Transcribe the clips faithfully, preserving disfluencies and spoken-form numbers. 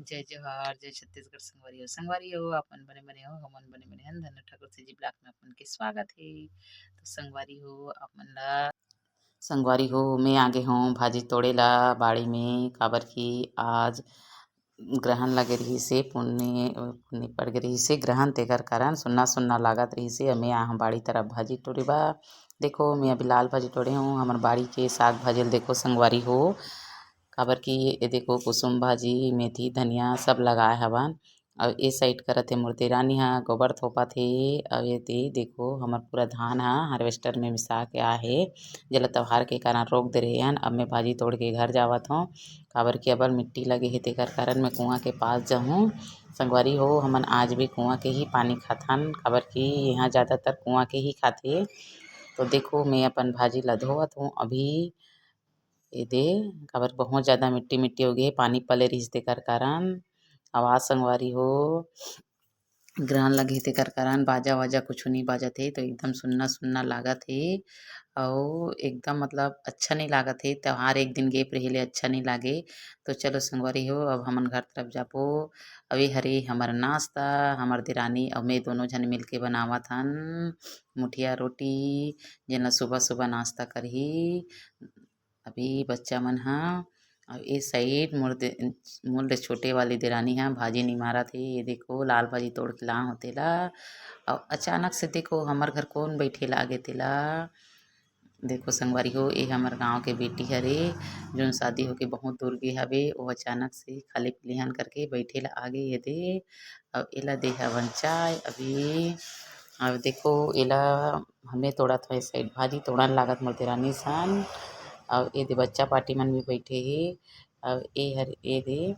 जय जोहार, जय छत्तीसगढ़ संगवारी हो। संगवारी हो, आप मन बने बने हो, हमन बने बने हन। धन्ना ठाकुर C G vlog में आप मन के स्वागत हे। तो संगवारी हो, आप मन ला संगवारी हो, मैं आगे हूँ भाजी तोड़े ला बाड़ी में, काबर कि आज ग्रहण लगे रहिस हे, पुन्नी, पुन्नी पड़ गे रहिस हे, ग्रहण तेकर कारण सुन्ना सुन्ना लागत रहिस हे। अब मैं आहूँ बाड़ी तरफ भाजी टोरे बर। देखो, मैं अभी लाल भाजी टोरे हूँ, हमर बाड़ी के साग भाजी ल देखो संगवारी हो, काबर कि ये देखो कुसुम भाजी, मेथी, धनिया सब लगाए हवन। अउ ए side करत हे मोर देरानी ह, गोबर थोपत हे। अउ ये दे देखो, हमर पूरा धान ह harvester में मिसा के आए हे, जेला त्योहार के कारण रोक दे रहे हन। अब मैं भाजी तोड़ के घर जावत हूँ, काबर कि अब्बड़ मिट्टी लगे हे, तेकर कारण मैं कुआँ के पास जाहूँ। संगवारी हो, हमन आज भी कुआँ के ही पानी खाथन, काबर कि यहाँ ज़्यादातर कुआँ के ही खाथे। तो देखो, मैं अपन भाजी ला धोवत हूँ अभी। ये दे, काबर बहुत ज़्यादा मिट्टी मिट्टी हो गे हे, पानी पले रहिस तेकर कारण। आवाज संगवारी हो, ग्रहण लगे हे तेकर कारण बाजा वाजा कुछु नइ बाजत हे, तो एकदम सुन्ना सुन्ना लागत हे। अउ एकदम मतलब अच्छा नइ लागत हे, त्योहार एक दिन gap रहे ले अच्छा नइ लागे। तो चलो संगवारी हो, अब हमन घर तरफ जाबो। अउ ये हरे हमर नाश्ता, हमर देरानी अउ मैं दोनों झन मिलके बनावत हन मुठिया रोटी, जेन ल सुबह सुबह नाश्ता करही। अभी बच्चा मन ह, अउ ए side मोर दे-, मोर ले छोटे वाली देरानी ह भाजी निमारत हे। ये देखो, लाल भाजी तोड़ के लाए हों तेला, अउ अचानक से देखो, हमर घर कोन बैठे ला आगे तेला। देखो संगवारी हो, ए हमर गाँव के बेटी हरे, जोन शादी होके बहुत दूर गे हवे, वो अचानक से खाली पलिहन करके बैठे ला आगे। ये दे, अउ एला दे हवन चाय अभी। अउ देखो, एला हमें तोड़त हों, ए side भाजी तोड़न लागत मोर देरानी सन। अउ ए दे बच्चा पार्टी मन भी बैठे हे। अउ ए हर ए दे,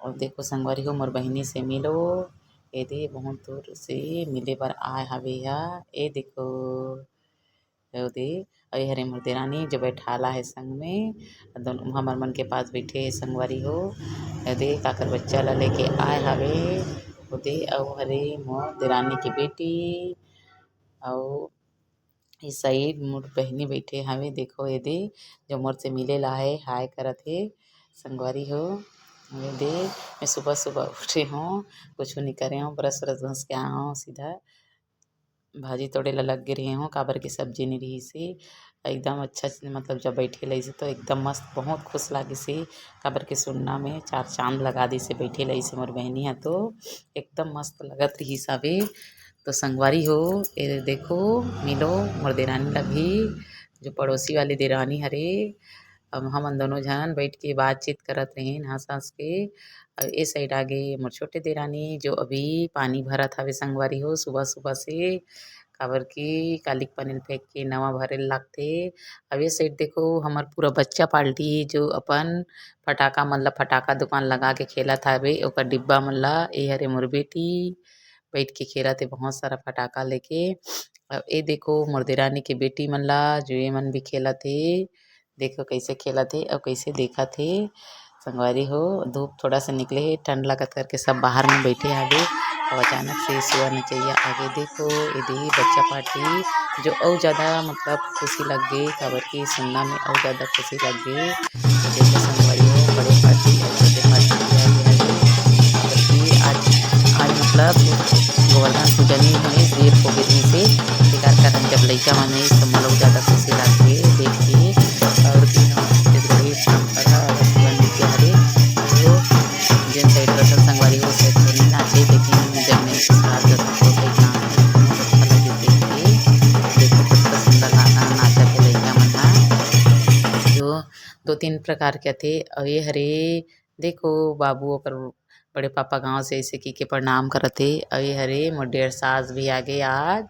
अउ देखो संगवारी हो, मोर बहिनी से मिलो। ए दे बहुत दूर से मिले बर आए हवे या। ए देखो, ए दे, अउ ए हरे मोर देरानी जो बैठाला हे संग में, अउ दोनों हमर मन के पास बैठे हे संगवारी हो। ए दे, काकर बच्चा ला लेके आए हवे। ओ दे, अउ हरे मोर देरानी के बेटी, अउ ए side मोर बहिनी बैठे हवे, देखो एदे, जो मोर से मिले ला हे, हाय करत हे। संगवारी हो, एदे, मैं सुबह-सुबह उठे हों, कुछु नइ करे हों, brush व्रश घस के आए हों, सीधा भाजी तोड़े ला लग गे रहे हों, काबर के सब्जी नइ रहिस हे। एकदम अच्छा से, मतलब, जब बैठे ला अइसे तो एकदम मस्त, बहुत खुश लागिस हे, काबर के सुन्ना में चार चांद लगा दिस हे, बैठे ला अइसे मोर बहिनी ह तो एकदम मस्त लगत रहिस हवे। तो संगवारी हो, ए देखो, मिलो मोर देरानी ला भी, जो पड़ोसी वाली देरानी हरे। अब हमन दोनों झन बैठ के बातचीत करत रहेन हंस हंस के। अउ ए side आगे मोर छोटे देरानी, जो अभी पानी भरत हवे संगवारी हो, सुबह सुबह से, काबर कि काली के पानी ल फेंक के नवा भरे ल लागथे। अउ ए side देखो, हमर पूरा बच्चा पार्टी, जो अपन फटाका मन ला, फटाका दुकान लगा के खेलत हवे, ओकर डिब्बा मन ला। ए हरे मोर बेटी, बैठ के खेलत हे बहुत सारा फटाका लेके। अउ ए देखो, मोर देरानी के बेटी मन ला, जो ए मन भी खेलत हे। देखो, कैसे खेलत हे अउ कैसे देखत हे। संगवारी हो, धूप थोड़ा सा निकले हे, ठंड लगत करके सब बाहर में बैठे हवे। अउ अचानक से सुआ नचैया आगे। देखो, ए दे बच्चा पार्टी, जो अउ ज्यादा, मतलब, खुशी लग गे, काबर कि सुनना में अउ ज्यादा खुशी लग गे। तो देखो संगवारी हो, बड़े पार्टी अउ छोटे पार्टी भी आगे हवे। काबर कि आज, आज, मतलब, गोवर्धन पूजा नइ होइस, देर होगे रहिस हे, तेकर कारण जब लइका मन आइस, तो मोला अउ ज्यादा खुशी लग गे देख के। अउ तीनों छत्तीसगढ़ी परंपरा अउ जीवन विद्या हरे, जो जेन side रसन संगवारी हो, side तो नइ नाचे, लेकिन जब मैं ससुराल जाथों, तो side नाचथे, बहुत अच्छा लगे देख के। देखो, कतका सुंदर ना-, नाचत हे लइका मन ह। जो दो तीन प्रकार के आथे, अउ ये हरे, देखो, बाबू ओकर बड़े पापा गांव से ऐसे की के प्रणाम करत हे। अउ ये हरे मोर डेढ़ सास भी आगे आज,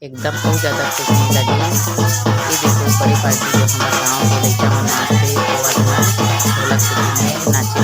एकदम बहुत ज्यादा खुश लगे। ये देखो बड़ी पार्टी जो हमारे गांव के लइका मन नाचथे, वो आज ना ढोलक से नाचे